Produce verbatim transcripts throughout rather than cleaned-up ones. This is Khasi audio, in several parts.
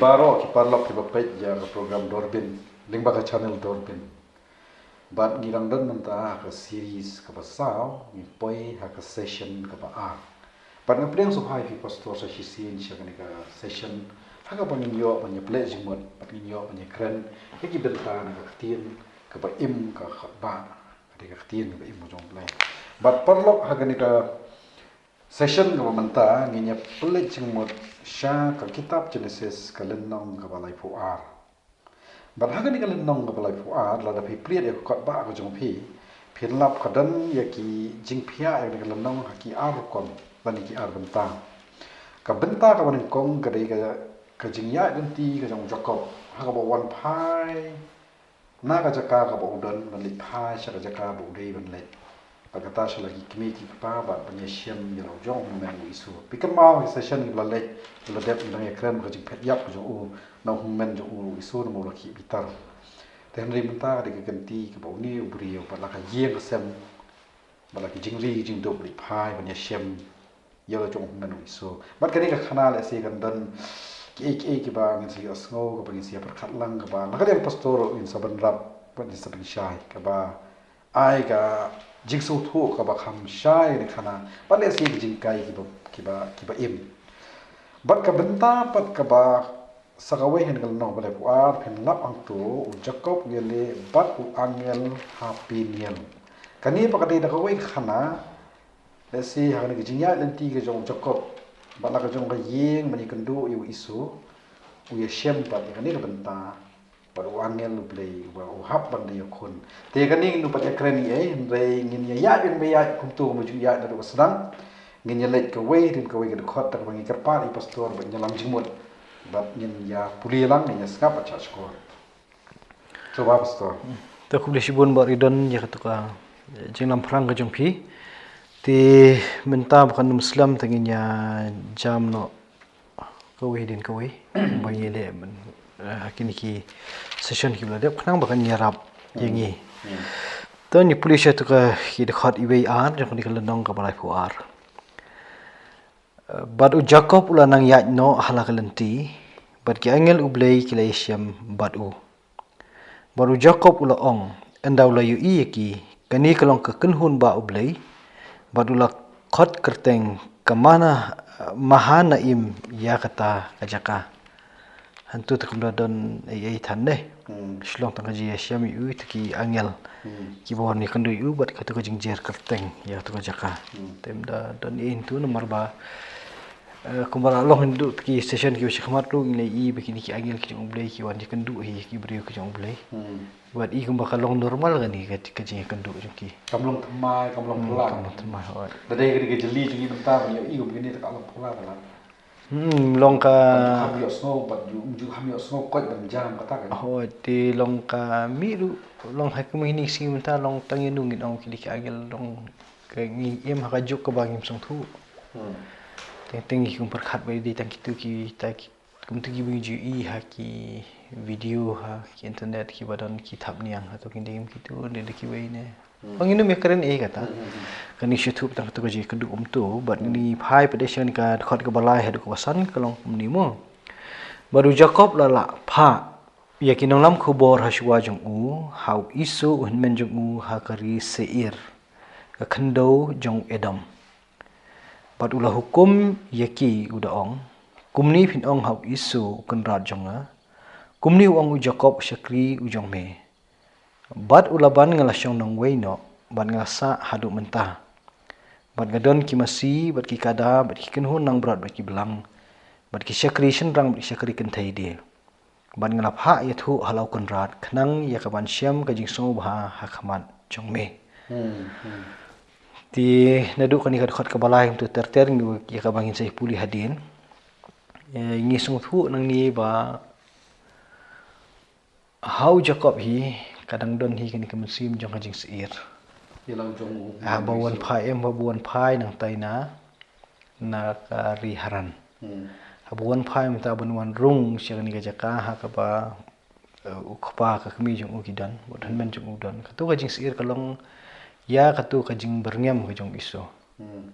Baroh ki paralok kiba peit ïa ka program Dorbin lyngba ka channel Dorbin. Bad ngi dang don mynta ha ka series kaba saw, ngi poi ha ka session kaba ar. Bad nga pdiang sngewbha ïa phi pastor sa shisien sha kane ka session ha kaba ngin ïoh ban ïa pynleit jingmut bad ngin ïoh ban ïa kren ïa ki bynta na ka ktien kaba im ka khot ba, ka dei ka ktien kaba im ka jong U Blei. Bad paralok, ha kane ka session kaba mynta ngin ïa pynleit jingmut sha ka kitab Genesis ka lynnong kaba laiphew ar. Bad ha kane ka lynnong kaba laiphew ar, lada phi plie ïa ka kot ba ka jong phi, phin lap ka don ïa ki jingphiah ïa kane ka lynnong ha ki ar rukom lane ki ar bynta. Ka bynta kaba nyngkong ka dei ka, ka jingïaid lynti ka jong u Jakob ha kaba u wan phai na ka jaka kaba u don ban leit phai sha ka jaka ba u dei ban leit. Bad kata sha la ki kmie ki kpa bad ban ïashem ïa la u jong u hynmen u Esau. Phi kynmaw ha ki session kiba la leit, kiba la dep, ngi dang ïakren ka jingphet ïap ka jong u na u hynmen jong u Esau namar u la khih bitar. Te hynrei mynta ka dei ka kynti kaba une u briew bad la ka ïing ka sem bad la ki jingri ki jingdup leit phai ban ïashem ïa la u jong u hynmen u Esau. Bad kane ka khana lehse kan don kiei kiei kiba ngin sa ïohsngew, kaba ngin sa ïa pyrkhat lang, kaba la ka liang pastor ngin sa bynrap bad ngin sa pynshai, kaba ai ka jingsngewthuh kaba kham shai ne khana bad lehse ka jinghikai kiba, kiba, kiba im. Bad ka bynta pat kaba sa kawei ha kane ka lynnong ba laiphew ar, phin lap hangto, u Jakob u ïaleh bad u angel ha Peniel. Kane pat ka dei da kawei ka khana, lehse ha kane ka jingïaid lynti ka jong u Jakob bad la ka jong ka ïing ban ïakynduh ïa u Esau, u ïashem pat ïa kane ka bynta bad u angel U Blei uba u hap ban da ïakhun. Te ïa kane ngin ym pat ïakren ei ei, hynrei ngin ïa ïaid, ngin ïa ïaid kumto kumba ju ïaid naduh ba sdang. Ngin ïa leit kawei hadien kawei ka dkhot, da kaba ngi kyrpad ïa u pastor ban ïalam jingmut bad ngin ïa pule lang, ngin ïa sngap bad shahshkor. Sngewbha pastor. Te khublei shibun Bah Ridon ïa katu ka jinglam phrang ka jong phi. Te mynta ba kan ym slem te ngin ïa jam noh kawei hadien kawei ba ngi leh mynta, eh, ha kine ki session kiba la dep, khnang ba kan ïarap ïa ngi. Hmm. Hmm. To ngin pule sha katu ka, ki dkhot iwei ar jong kane ka lynnong kaba laiphew ar. Eh, bad u Jakob u la nang ïaid noh ha la ka lynti, bad ki angel U Blei ki la ïashem bad u. Bad u Jakob u la ong, ynda u la ïohi ïa ki, kane ka long ka kynhun ba U Blei, bad u la khot kyrteng ka Mahana-, Mahanaim ïa kata ka jaka. Hangto te kam da don ei ei than ne. Hmm. Shu long tang ka jingïashem ïa u ïa ki angel. Hmm. Kiba wan ïakynduh ïa u bad kato ka jingjer kyrteng ïa kato ka jaka. Hmm. Te ym da don ei ei hangto namar ba, eh, kumba la long haduh ki session kiba shakhmat ruh ngi la ïohi ba kine ki angel ki jong U Blei ki wan ïakynduh ïa ki briew ki jong U Blei. Hmm. Bad i kumba ka long normal kane ka, ka jingïakynduh jong ki. Kam long thymmai, kam long, hmm, phylla. Kam long thymmai, hooid. Da dei kane ka jylli jong ngi mynta ban ïohi kumba kine te ka long phylla, phylla. Hmm, long ka. Bad ju kham ïohsngew, bad ju, ju kham ïohsngew koit ban jam kata ka. Hooid, te long ka mih ruh, long ha ka mih kine ki sngi mynta long tang ïa no ngin ong kine ki angel, long ka ngi im ha ka juk kaba ngim sngewthuh. Hmm. Teng teng ngi kum pyrkhat ba dei tang kito kita ki, kumto kiba ngi ju ïohi ha ki video ha ki internet kiba don ki thapniang, hato kin dei kum kito ne dei kiwei ne. Hmm. Ba ngin ym ïakren ei kata. Hmm, hmm, hmm. Kane shu thuh tang kato ka jingïakynduh kumto, bad, hmm, ngin phai pat sha kane ka dkhot kaba lai haduh kaba san ka long kumne mo. Bad u Jakob u la lah phah ïa ki nonglam khubor ha shuwa jong u, ha u Esau u hynmen jong u ha ka ri Seir, ka khyndew jong u Edom. Bad u la hukum ïa ki u da ong, kumne phin ong ha u Esau u kynrad jong nga, kumne u ong u Jakob u shakri u jong me. Bad u Laban nga la shong nongwei noh, bad nga la sah haduh mynta. Bad nga don ki masi, bad ki kada, bad ki kynhun langbrot, bad ki blang, bad ki shakri shynrang, bad ki shakri kynthei de. Bad nga la phah ïathuh ha la u kynrad, khnang ïa ka ban shem ka jingsngewbha ha khmat jong me. Hmm, hmm. Te naduh kane ka dkhot kaba lai kumto ter ter ngi ïa kaba ngin sa ïa pule hadien. Eh, ngi sngewthuh nangne ba ha u Jakob hi, ka dang don hi kane ka mynsiem jong ka jingsyier. Ïa la u jong u. Haba wan phai em, haba wan phai nangtai na, na ka ri Haran. Hmm. Haba wan phai mynta ban wan rung sha kane ka jaka ha kaba, eh, u kpa ka kmie jong u ki don, bad hynmen jong u don. Kato ka jingsyier ka long ïa kato ka jingbyrngem ka jong u Esau. Hmm.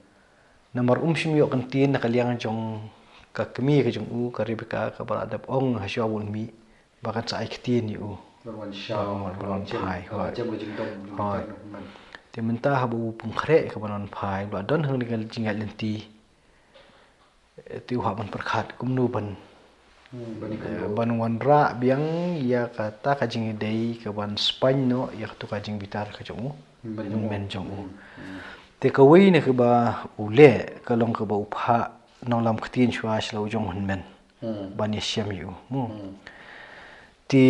Namar um shym ïoh kyntien na ka liang jong ka kmie ka jong u, ka Rebecca, kaba la dep ong ha shuwa ba un mih ba kan sa ai ktien ïa u. Ban wan shaw, ban wan phai, hooid. Te mynta haba u pynkhreh ïa ka ban wan phai, u la don hangne ka jingïaid lynti. Te u hap ban pyrkhat kumno ban, ban wanrah biang ïa kata ka jingïadei ka ban spaiñ noh ïa katu ka jingbitar ka jong u, hynmen jong u. Te kawei na kaba u leh ka long kaba u phah nonglam ktien shuwa sha la u jong u hynmen ban ïashem ïa u. Te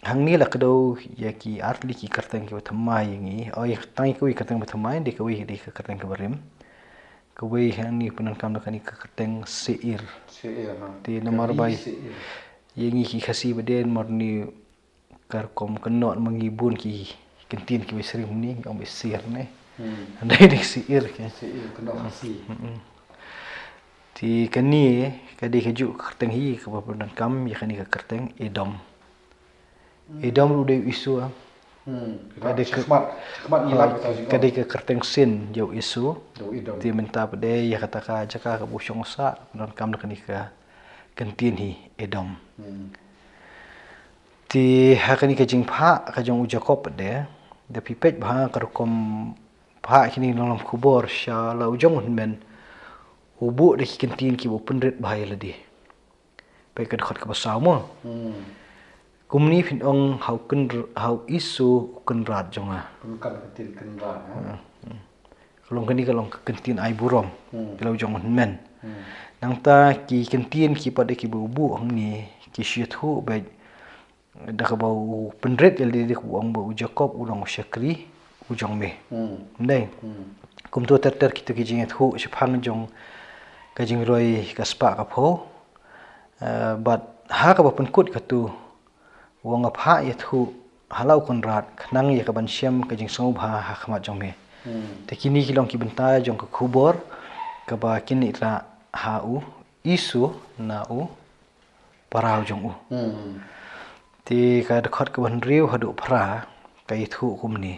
hangne la kdew ïa ki artylli ki kyrteng kiba thymmai ïa ngi. Oi, tang ïa kawei ka kyrteng ba thymmai, dei kawei, dei ka kyrteng kaba rim. Kawei hangne pyndonkam da kane ka kyrteng Seir. Te namar ba ïa ngi ki Khasi ba dei namar ne ka rukom kynnoh ma ngi bun ki kyntien kiba syriem ne, ong ba Seir ne. Dei, dei Seir ke. Te kane ka dei kajuh ka kyrteng hi kaba pyndonkam ïa kane ka kyrteng Edom. Edom ruh dei u Esau. Ka dei ka, ka dei ka kyrteng sien ïa u Esau. Te mynta pat de ïa kata ka jaka kaba u shong u sah, pyndonkam da kane ka kyntien hi, Edom. Te ha kane ka jingphah ka jong u Jakob pat de, da phi peit bha ka rukom phah kine ki nonglam khubor sha la u jong u hynmen, u buh da ki kyntien kiba u pynrit bha ïa lade. Peit ka dkhot kaba saw mo. Kumne phin ong ha u kynr-, ha u Esau u kynrad jong nga. Ka long kane ka long ka kyntien ai burom ïa la u jong u hynmen. Nangta ki kyntien ki pat de kiba u buh hangne ki shu ïathuh beit da kaba u pynrit ïa lade, da kaba u ong ba u Jakob u long u shakri u jong me. Ym dei? Kumto ter ter kito ki jingïathuh shaphang jong ka jingroi ka spah ka phew. Eh, bad ha kaba pynkut katu, u ong nga phah ïathuh ha la u kynrad khnang ïa ka ban shem ka jingsngewbha ha khmat jong me. Te kine ki long ki bynta jong ka khubor kaba kin ïa la ha u Esau na u para u jong u. Te ka dkhot kaba hynriew haduh phra ka ïathuh kumne.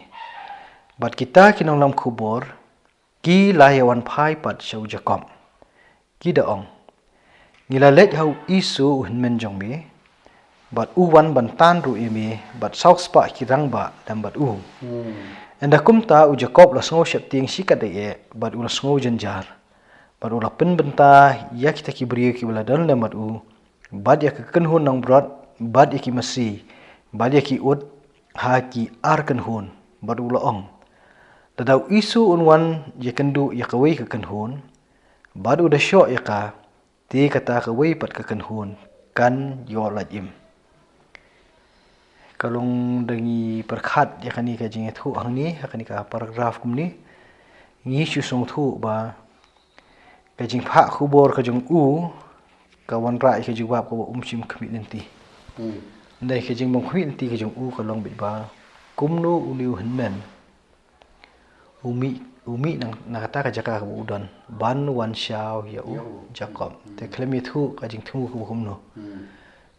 Bad kita ki nonglam khubor ki la ïa wan phai pat sha u Jakob. Ki da ong, ngi la leit ha u Esau u hynmen jong me, bad u wan ban tan ruh ïa me bad saw spah ki rangbah lem bad u. Ynda kumta u Jakob la sngew sheptieng shikatdei eh bad u la sngew jynjar. Bad u la pynbynta ïa kita ki briew kiba la don lem bad u, bad ïa ka kynhun nongbrot, bad ïa ki masi, bad ïa ki ut ha ki ar kynhun, bad u la ong, lada u Esau un wan ïakynduh ïa kawei ka kynhun, bad u da shoh ïa ka, te kata kawei pat ka kynhun kan ïoh lait im. Ka long da ngi pyrkhat ïa kane ka jingïathuh hangne ha kane ka paragraph kumne, ngi shu sngewthuh ba ka jingphah khubor ka jong u ka wanrah ïa ka jubab kaba um shym khmih lynti. Dei ka jingbym khmih lynti ka jong u ka long beit ba kumno une u hynmen u mih, u mih na, na kata ka jaka kaba u don ban wan shaw ïa u Jakob. Te khlem ïathuh ka jingthmu kaba kumno.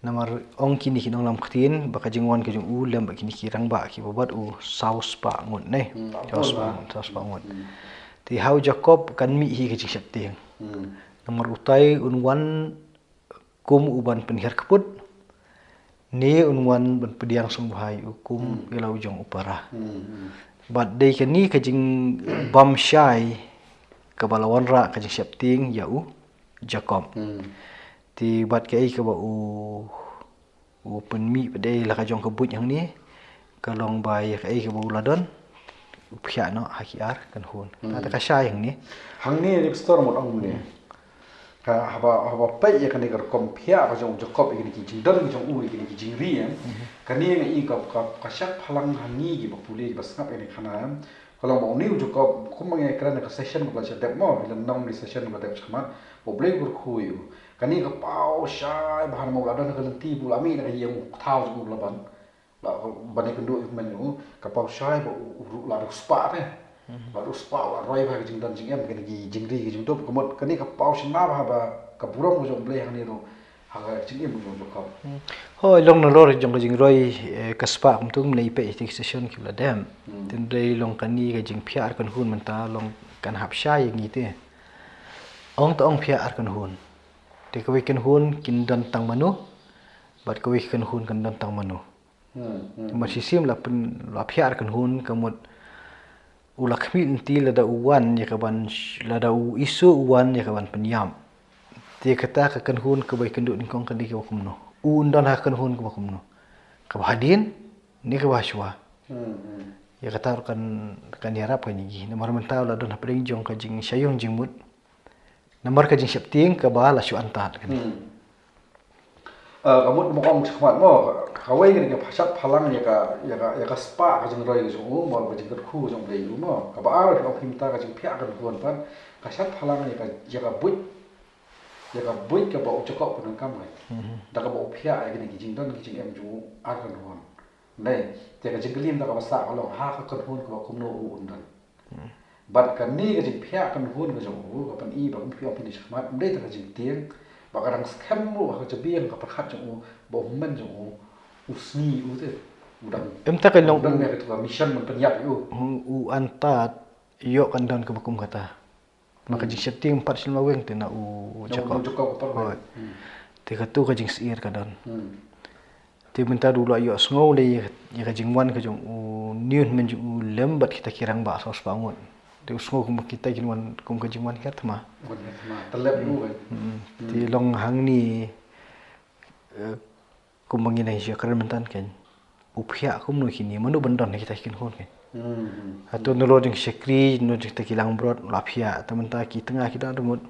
Namar ong kine ki nonglam ktien ba ka jingwan ka jong u lem bad kine ki rangbah kiba bad u saw spah ngut ne. Saw spah ngut, saw spah ngut. Te ha u Jakob kan mih hi ka jingsheptieng. Namar utai un wan kum u ban pynhiar kput, ne un wan ban pdiang sngewbha ïa u kum ïa la u jong u para. Bad dei kane ka jingbam shai kaba la wanrah ka jingsheptieng ïa u Jakob. Te bad kaei kaba u, u pynmih pat de la ka jong ka buit hangne, ka long ba ïa kaei kaba u la don u phiah noh ha ki ar kynhun. Kata ka shai hangne. Hangne ri pastor mut ong ne. Ka haba, haba peit ïa kane ka rukom phiah ka jong u Jakob ïa kine ki jingdon ka jong u ïa kine ki jingri, eh. Kane nga i ka, ka, ka shah phalang ha ngi kiba pule kiba sngap ïa kane ka khana, eh. Ka long ba une u Jakob, kumba ngi kren ka session kaba la sha dep mo, ïa la nong ni session kaba la dep shakhmat, ba U Blei u kyrkhu ïa u. Kane ka paw shai ba haba u la don ha ka lynti ba u la mih na ka ïing u thaw jong u Laban. La ban ïakynduh ïa u hynmen u, ka paw shai ba u, u ruh la riewspah te. La riewspah, la roi bha ka jingdon jingem, kane ki jingri ki jingdup, ka mut kane ka paw shynna bha ba ka burom ka jong U Blei hangne ruh ha ka jingim ka jong u Jakob. Hooid, long nalor jong ka jingroi, eh, ka spah kumta kum la i peit ïa ki session kiba la dep. Tynrai long kane ka jingphiah ar kynhun mynta long kan hap shai ïa ngi te. Ong te ong phiah ar kynhun. Te kawei ka kynhun kin don tang mano, bad kawei ka kynhun kan don tang mano. Hmm, hmm. Te mar shisien la pyn, la phiah ka kynhun, ka mut u la khmih lynti lada u wan ïa ka ban sh-, lada u Esau u wan ïa ka ban pynïap. Te kata ka kynhun kaba ïakynduh nyngkong ka dei kaba kumno? Un don ha ka kynhun kaba kumno? Kaba hadien ne kaba hashuwa? Hmm, hmm. Ïa kata ruh kan, kan ïarap ka ïa ngi. Namar mynta u la don hapdeng jong ka jingshah ïong jingmut. Namar ka jingsheptieng kaba la shu antad kane. Hmm. Eh, ka mut mo, ong shakhmat mo, kawei kane ka pha-, shat phalang ïa ka, ïa ka, ïa ka spah ka jingroi ka jong u mo, ka jingkyrkhu ka jong u Blei u mo. Kaba ar, ong mynta ka jingphiah ka kynhun pat, ka shat phalang ïa ka, ïa ka buit, ïa ka buit kaba u Jakob u pyndonkam ka. Mhm. Da kaba u phiah ïa kine ki jingdon ki jingem jong u ar kynhun. Nai, te ka jingkylli mynta kaba sah ka long ha ka kynhun kaba kumno u un don. Hmm. Bad kane ka jingphiah kynhun ka jong u, ka pyni ba kum phi ong phi ne shakhmat, ym dei tang ka jingtieng, ba ka dang skhem ruh ha ka jabieng ka pyrkhat jong u, ba u hynmen jong u, u sngi u te, u dang, ym tang ka long u dang u, ïa katu ka mission ban pynïap ïa u. Hmm, u antad ïoh kan don kaba kum kata. Ma ka, hmm, jingsheptieng pat shu la weng te na u, na u Jakob. Jakob pat. Hooid. Hmm. Te katu ka jingsyier ka don. Hmm. Te mynta u la ïohsngew lei ïa ka jingwan ka jong une u hynmen jong u lem bad kita ki rangbah saw spah ngut. Te u sngew kum kita kin wan kum ka jingwan hiar thma. Wan hiar thma. Tlep u kan. Hmm. Hmm. Te long hangne, eh, kumba ngi nang ïa kren mynta kan. U phiah kumno kine, mano ban don ha kita ki kynhun kan. Hmm, hmm. Hato nalor jong shakri, nalor jong kita ki langbrot, la phiah, te mynta ki tnga ki don arngut.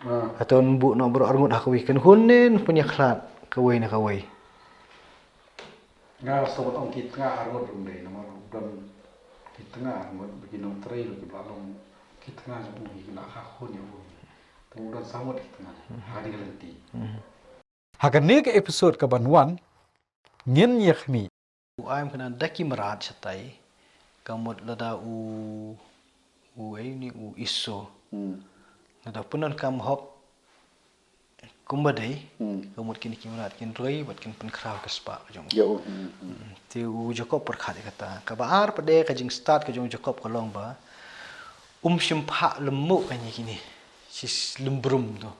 Ah. Hato un buh noh baroh arngut ha kawei ka kynhun ne un pynïakhlad kawei na kawei. Nga sngewbha ong ki tnga arngut ruh ym dei, namar u don ki tnga arngut, ba ki nongtrei ruh kiba la long ki tnga jong u, ki la kha khun ïa u. Te u don saw ngut ki tnga. Hmm. Ha kane ka lynti. Hmm. Ha kane ka episode kaban wan, ngin ïa khmih. U aim kane da ki mrad shatai, ka mut lada u, u ei ni u Esau. Hmm. Lada pyndonkam hok kumba dei, hmm, ka mut kine ki mrad kin roi bad kin pynkhraw ka spah ka jong u. Ïa u, hmm, hmm. Hmm, te u Jakob pyrkhat ïa kata. Kaba ar pat de ka jingstad ka jong u Jakob ka long ba um shym phah lymmuh kane kine. Shi lynbrum tu.